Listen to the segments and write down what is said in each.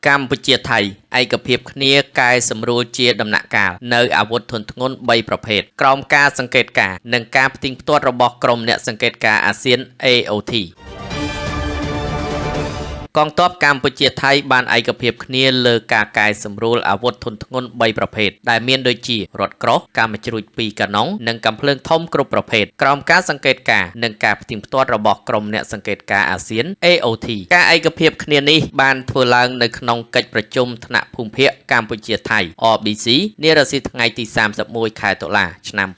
កម្ពុជាថៃឯកភាពគ្នាកែសម្រួលជាដំណាក់កាលនៅអាវុធធុនធ្ងន់3ប្រភេទក្រោមការសង្កេតការណ៍និងការផ្ទៀងផ្ទាត់របស់ក្រុមអ្នកសង្កេតការណ៍អាស៊ាន AOT កងទ័ពកម្ពុជាថៃបានឯកភាពគ្នាលើការកែសម្រួលអាវុធធុនធ្ងន់3ប្រភេទដែលមានដូចជារថក្រោះកាំជ្រួច2កាណុងនិងកាំភ្លើងធំគ្រប់ប្រភេទក្រោមការសង្កេតការណ៍និងការផ្ទៀងផ្ទាត់របស់ក្រុមអ្នកសង្កេតការណ៍អាស៊ាន AOT ការឯកភាពគ្នានេះបានធ្វើឡើងនៅក្នុងកិច្ចប្រជុំថ្នាក់ភូមិភាគកម្ពុជាថៃ RBC នារសៀលថ្ងៃទី31ខែតុលាឆ្នាំ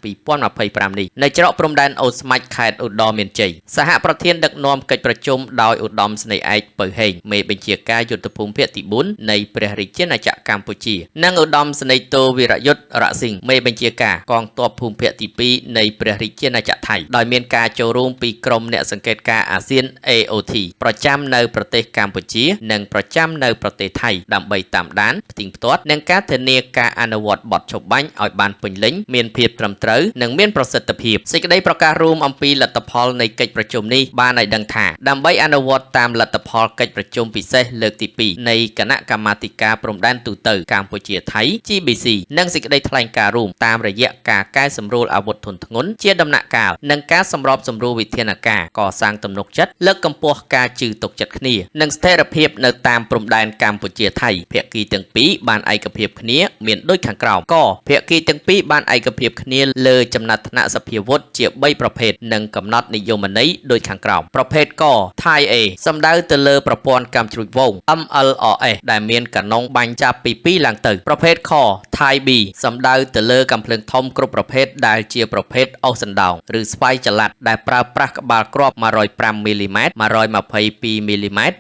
2025នេះនៅច្រកព្រំដែនអូស្មាច់ខេត្តឧត្តរមានជ័យសហប្រធានដឹកនាំកិច្ចប្រជុំដោយឧត្តមស្នេហ៍ឯកពៅហេងមេបញ្ជាការយុទ្ធភូមិភាគទី4នៃព្រះរាជាណាចក្រកម្ពុជា និងឧត្តមស្នេហ៍ទោវីរយុទ្ធរ៉ស៊ីងមេបញ្ជាការកងទ័ពភូមិភាគទី2នៃព្រះរាជាណាចក្រថៃដោយមានការចូលរួមពីក្រុមអ្នកសង្កេតការណ៍អាស៊ាន AOT ប្រចាំនៅប្រទេសកម្ពុជា និងប្រចាំនៅប្រទេសថៃដើម្បីតាមដានផ្ទៀងផ្ទាត់និងការធានាការអនុវត្តបទឈប់បាញ់ឲ្យបានពេញលេញមានភាពត្រឹមត្រូវនិងមានប្រសិទ្ធភាពសេចក្តីប្រកាសរួមអំពីលទ្ធផលនៃកិច្ចប្រជុំនេះបានឲ្យដឹងថាដើម្បីអនុវត្តតាមលទ្ធផលកិច្ចប្រជុំពិសេសលើកទី2នៃគណៈកម្មាធិការព្រំដែនទូទៅកម្ពុជាថៃ GBC និងសេចក្តីថ្លែងការណ៍រួមតាមរយៈការកែសម្រួលអាវុធធុនធ្ងន់ជាដំណាក់កាលនិងការសម្របសម្រួលវិធានការកសាងទំនុកចិត្តលើកកម្ពស់ការជឿទុកចិត្តគ្នានិងស្ថិរភាពនៅតាមព្រំដែនកម្ពុជាថៃភាគីទាំងពីរបានឯកភាពគ្នាមានដូចខាងក្រោមកភាគីទាំងពីរបានឯកភាពគ្នាលើចំណាត់ថ្នាក់សភាវុធជា3ប្រភេទនិងកំណត់និយមន័យដូចខាងក្រោមប្រភេទក Thai A សំដៅទៅលើប្រព័ន្ធកាំជ្រួចវង MLRS ដែលមានកាណុងបាញ់ចាប់ពី2ឡើងទៅប្រភេទខ Thai B សំដៅទៅលើកាំភ្លើងធំគ្រប់ប្រភេទដែលជាប្រភេទអុសសណ្ដោងឬស្វ័យចល័តដែលប្រើប្រាស់ក្បាលគ្រាប់105មីលីម៉ែត្រ122មីលីម៉ែត្រ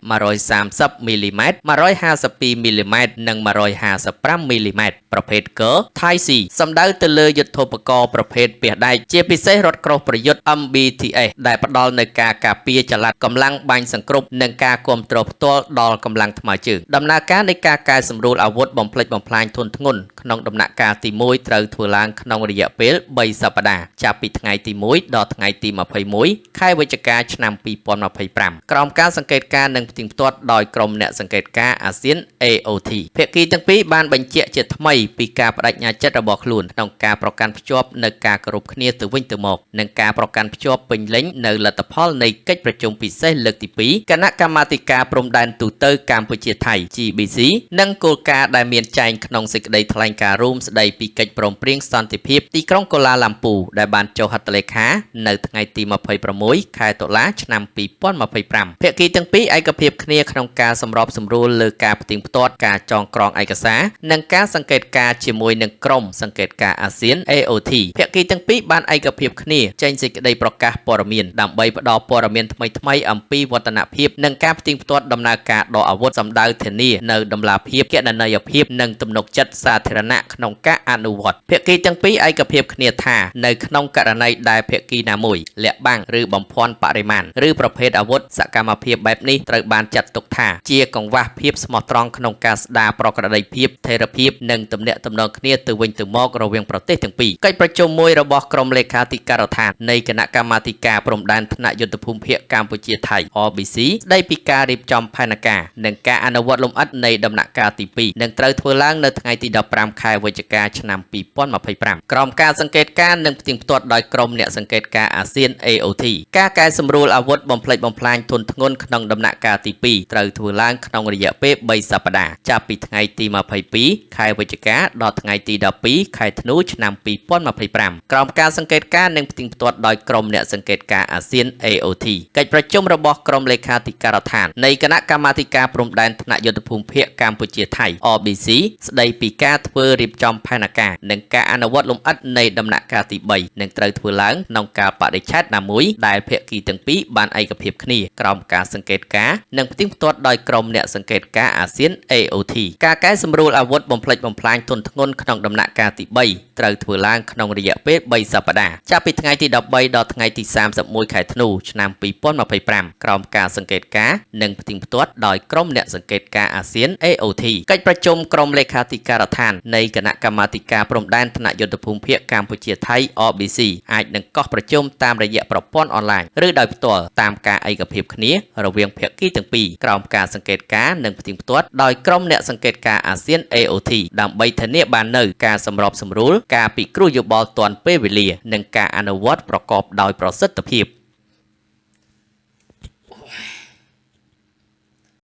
130មីលីម៉ែត្រ152មីលីម៉ែត្រនិង155មីលីម៉ែត្រប្រភេទក Thai C សំដៅទៅលើយុទ្ធោបករណ៍ប្រភេទពាសដែកជាពិសេសរថក្រោះប្រយុទ្ធ MBTS ដែលផ្ដល់នូវការការពារចល័តកម្លាំងបាញ់សង្គ្រប់និងការគ្រប់គ្រងផ្ទាល់ដល់កម្លាំងថ្មើរជើងដំណើរការនៃការកែសម្រួលអាវុធបំផ្លិចបំផ្លាញធនធ្ងន់ក្នុងដំណាក់កាលទី1ត្រូវធ្វើឡើងក្នុងរយៈពេល3សប្តាហ៍ចាប់ពីថ្ងៃទី1ដល់ថ្ងៃទី21ខែវិច្ឆិកាឆ្នាំ2025ក្រោមការសង្កេតការណ៍និងផ្ទៀងផ្ទាត់ដោយក្រុមអ្នកសង្កេតការណ៍អាស៊ាន AOT ភាគីទាំងពីរបានបញ្ជាក់ជាថ្មីពីការបដិញ្ញាចិត្តរបស់ខ្លួនក្នុងការប្រកាន់ភ្ជាប់នូវការគោរពគ្នាទៅវិញទៅមកនិងការប្រកាន់ភ្ជាប់ពេញលេញនូវលទ្ធផលនៃកិច្ចប្រជុំពិសេសលើកទី2គណៈកម្មាធិការព្រំដែនទូទៅកម្ពុជាថៃ GBC និងគោលការណ៍ដែលមានចែងក្នុងសេចក្តីថ្លែងការណ៍រួមស្តីពីកិច្ចព្រមព្រៀងសន្តិភាពទីក្រុងកូឡាឡាំពូដែលបានចុះហត្ថលេខានៅថ្ងៃទី26ខែតុលាឆ្នាំ2025ភាគីទាំងពីរឯកភាពគ្នាក្នុងការសម្របសម្រួលលើការផ្ទៀងផ្ទាត់ការចងក្រងឯកសារនិងការសង្កេតការណ៍ជាមួយនឹងក្រុមសង្កេតការណ៍អាស៊ាន AOT ភាគីទាំងពីរបានឯកភាពគ្នាចេញសេចក្តីប្រកាសព័ត៌មានដើម្បីផ្ដល់ព័ត៌មានថ្មីៗអំពីវឌ្ឍនភាពនិងការផ្ទៀងផ្ទាត់ដំណើរការដកអាវុធសម្ដៅធានានៅតម្លាភាពគណនេយ្យភាពនិងទំនុកចិត្តសាធារណៈក្នុងការអនុវត្តភាគីទាំងពីរឯកភាពគ្នាថានៅក្នុងករណីដែលភាគីណាមួយលាក់បាំងឬបំភាន់បរិមាណឬប្រភេទអាវុធសកម្មភាពបែបនេះត្រូវបានចាត់ទុកថាជាកង្វះភាពស្មោះត្រង់ក្នុងការស្ដារប្រក្រតីភាពស្ថិរភាពនិងទំនាក់ទំនងគ្នាទៅវិញទៅមករវាងប្រទេសទាំងពីរកិច្ចប្រជុំមួយរបស់ក្រុមលេខាធិការដ្ឋាននៃគណៈកម្មាធិការព្រំដែនថ្នាក់យុទ្ធភូមិភាគកម្ពុជាថៃ RBC ស្ដីពីការរៀបចំផែនការនិងការអនុវត្តលម្អិតនៃដំណាក់កាលទី2នឹងត្រូវធ្វើឡើងនៅថ្ងៃទី15ខែវិច្ឆិកាឆ្នាំ2025ក្រោមការសង្កេតការណ៍និងផ្ទៀងផ្ទាត់ដោយក្រុមអ្នកសង្កេតការណ៍អាស៊ាន AOT ការកែសម្រួលអាវុធបំផ្លិចបំផ្លាញធនធ្ងន់ក្នុងដំណាក់កាលទី2ត្រូវធ្វើឡើងក្នុងរយៈពេល3សប្តាហ៍ចាប់ពីថ្ងៃទី22ខែវិច្ឆិកាដល់ថ្ងៃទី12ខែធ្នូឆ្នាំ2025ក្រោមការសង្កេតការណ៍និងផ្ទៀងផ្ទាត់ដោយក្រុមអ្នកសង្កេតការណ៍អាស៊ាន AOT កិច្ចប្រជុំរបស់ក្រុមលេខាធិការដ្ឋាននៃគណៈកម្មាធិការព្រំដែនថ្នាក់យុទ្ធភូមិភាគកម្ពុជាថៃ RBC ស្ដីពីការធ្វើរៀបចំផែនការនិងការអនុវត្តលម្អិតនៃដំណាក់កាលទី3នឹងត្រូវធ្វើឡើងក្នុងកាលបរិច្ឆេទណាមួយដែលភាគីទាំងពីរបានឯកភាពគ្នាក្រោមការសង្កេតការណ៍និងផ្ទៀងផ្ទាត់ដោយក្រុមអ្នកសង្កេតការណ៍អាស៊ាន AOT ការកែ សម្រួលអាវុធបំផ្លិចបំផ្លាញធនធ្ងន់ក្នុងដំណាក់កាលទី3ត្រូវធ្វើឡើងក្នុងរយៈពេល3សប្តាហ៍ចាប់ពីថ្ងៃទី13ដល់ថ្ងៃទី31ខែធ្នូឆ្នាំ2025ក្រោមការសង្កេតការណ៍និងផ្ទៀងផ្ទាត់ដោយក្រុមអ្នកសង្កេតការណ៍អាស៊ាន AOT កិច្ចប្រជុំក្រុមលេខាធិការដ្ឋាននៃគណៈកម្មាធិការព្រំដែនថ្នាក់យុទ្ធភូមិភាគកម្ពុជាថៃ RBC អាចនឹងកោះប្រជុំតាមរយៈប្រព័ន្ធអនឡាញឬដោយផ្ទាល់តាមការឯកភាពគ្នារវាងភាគីទាំងពីរក្រោមការសង្កេតការណ៍និងផ្ទៀងផ្ទាត់ដោយក្រុមអ្នកសង្កេតការណ៍អាស៊ាន AOT ដើម្បីធានាបាននូវការសម្របសម្រួលការពិគ្រោះយោបល់ទាន់ពេលវេលានិងការអនុវត្តប្រកបដោយប្រសិទ្ធភាព។